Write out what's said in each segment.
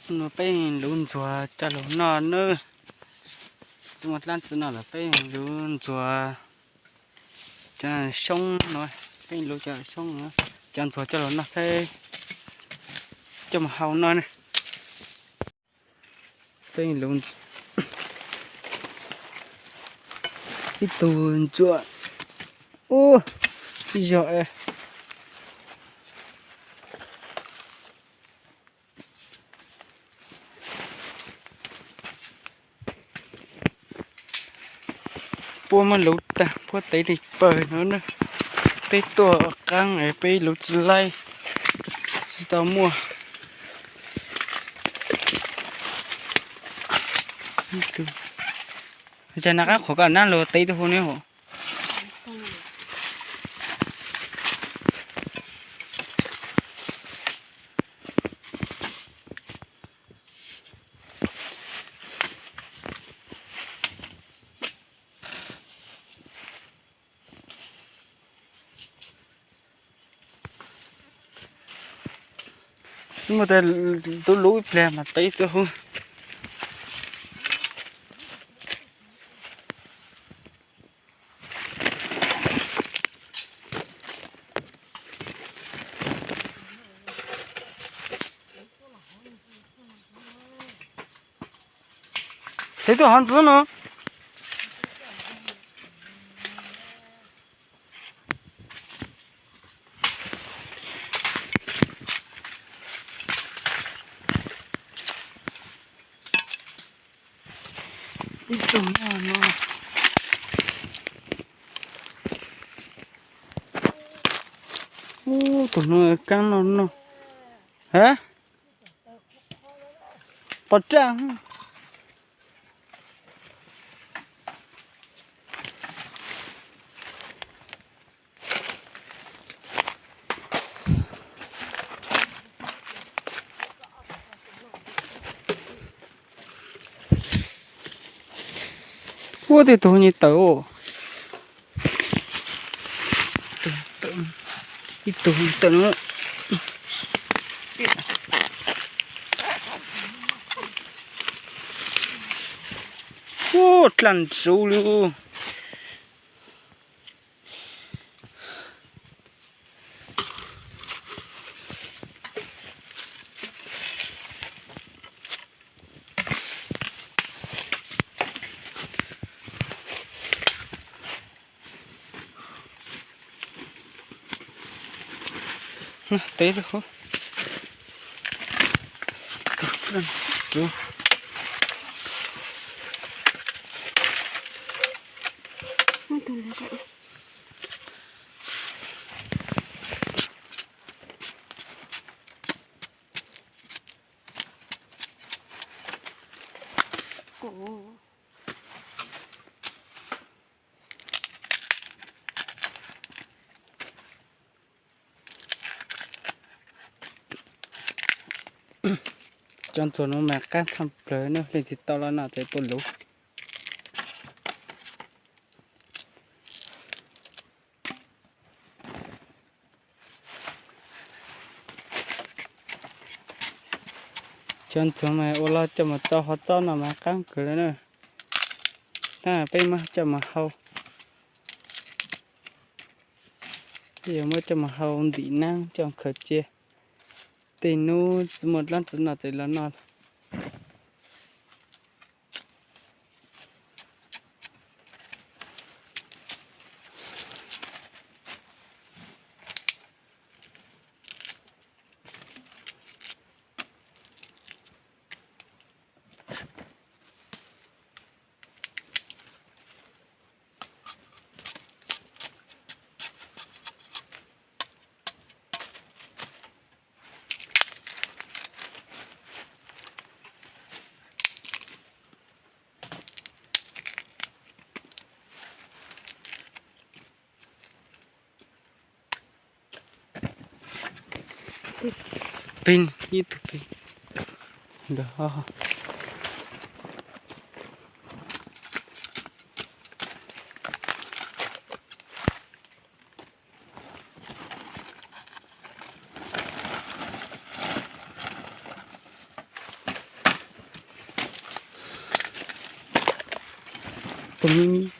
No peb lub ntxuag coj los noj nawb. Txij muaj dlaab tsi no lawm peb lub ntxuag cov xyoob no, peb lub cov xyoob no, cov ntxuag coj los noj thiab coj mus hau noj na. Peb lub ib tug ntsuag, ub, tsis yog es. Puab muab luv tag, puab tev li pawg no na. Peb tuaj qaab es peb luv tsi laib, tsi tau muaj. Cas nag qab qhuav koj nab lug tev tug hu ne hos. Tsi muaj tas tub lub ib pliag mas tev txua hu. Tev tuaj hov ntxwv no. Ib tug noj no. Ub, tus no kaab noj noj. Ha? Pov raj. Ua tej tug nyuag tawm, ib tug tawm no. Ua dlaaj ntsuv li. Tev xwb. Cov ntxuag no mas qaab tshaj plawg, leej twg tau los no ces tuaj luv. Cov ntxuag mas ua los coj mus txau hov txob no mas qaab kawg li na. Tab peb muab coj mus hau, peb yuav muab coj mus hau ntim naab coj khaws cia. Tej nub tsi muaj dlaab tsi noj ces los noj. Peb ib tug peb ntawd. toog me me.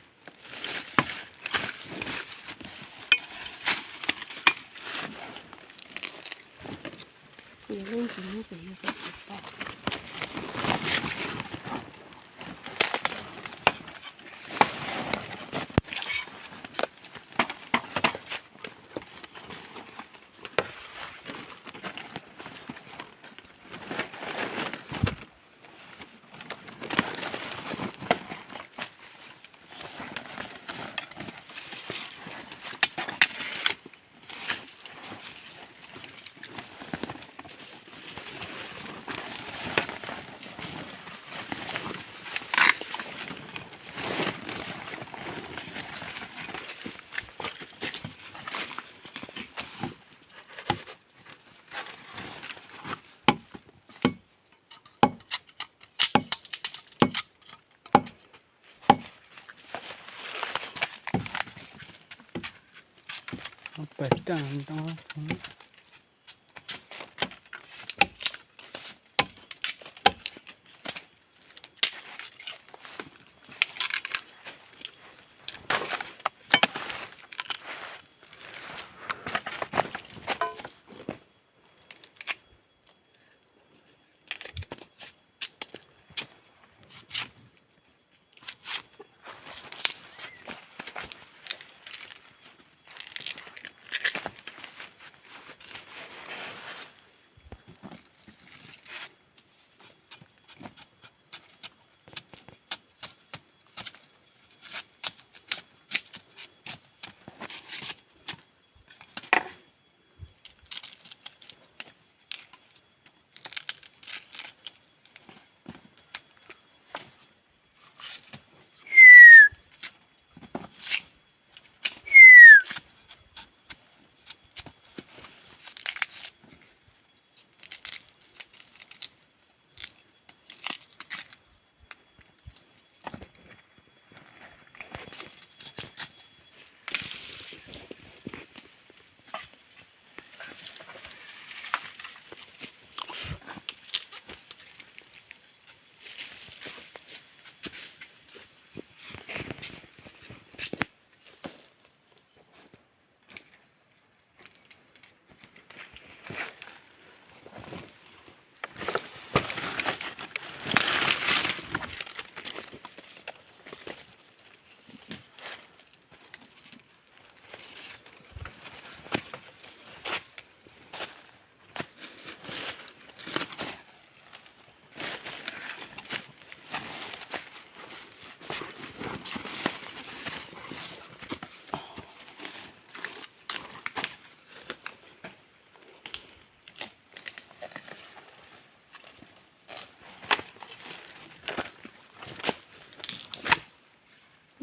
Pais caj rau.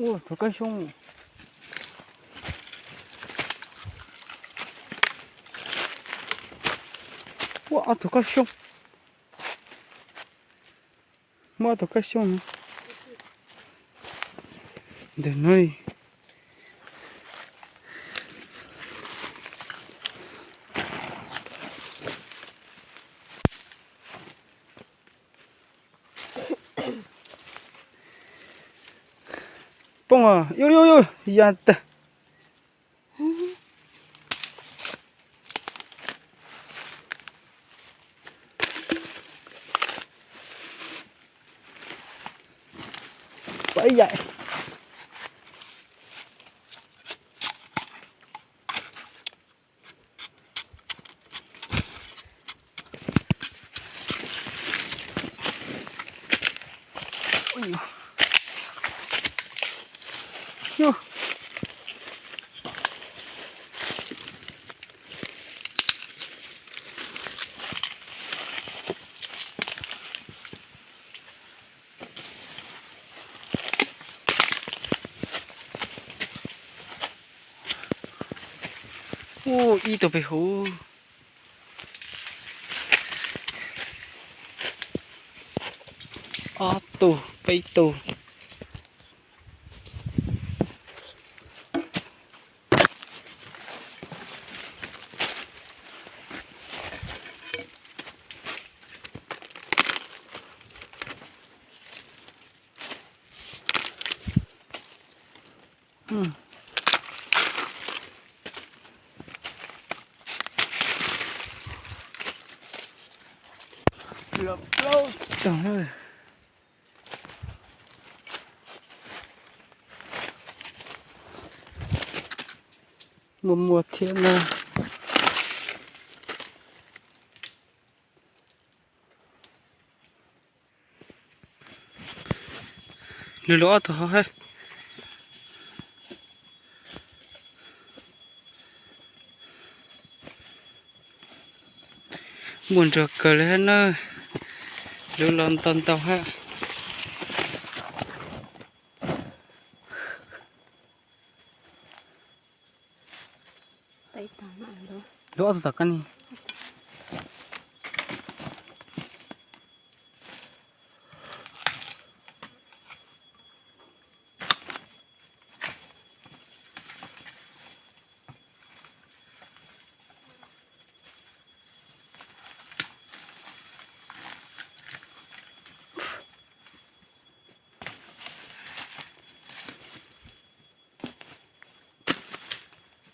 Ua, rov kab xyoob. Ua, ob tug kab xyoob. Muaj ob tug kab xyoob no. Ntawm no. Poob os, yus yus yus ya tag. Pab ib yaim. Ua ib tug peb huv. Ob tug, peb tug. Muaj muaj thiab na. Lwm lub ob tug hauv hab. Muaj ntsuag kawg li hab na. Lub los ntau ntau hab. Lub ob tug tom koj ni.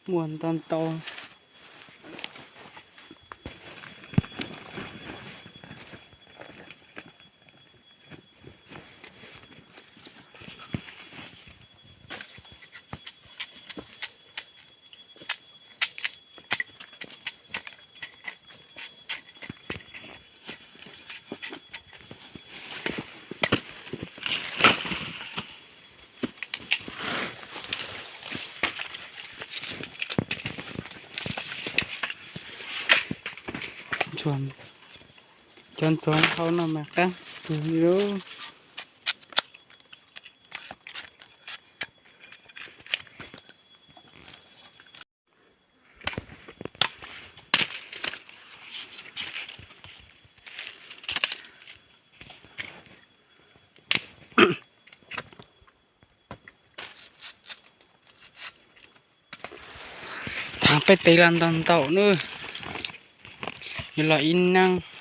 Muaj ntau ntau. Cov ntxuag hauv no mas qab kawg li lauj. Thav peb tes los ntau ntau nawb. Yuav los ib neeg.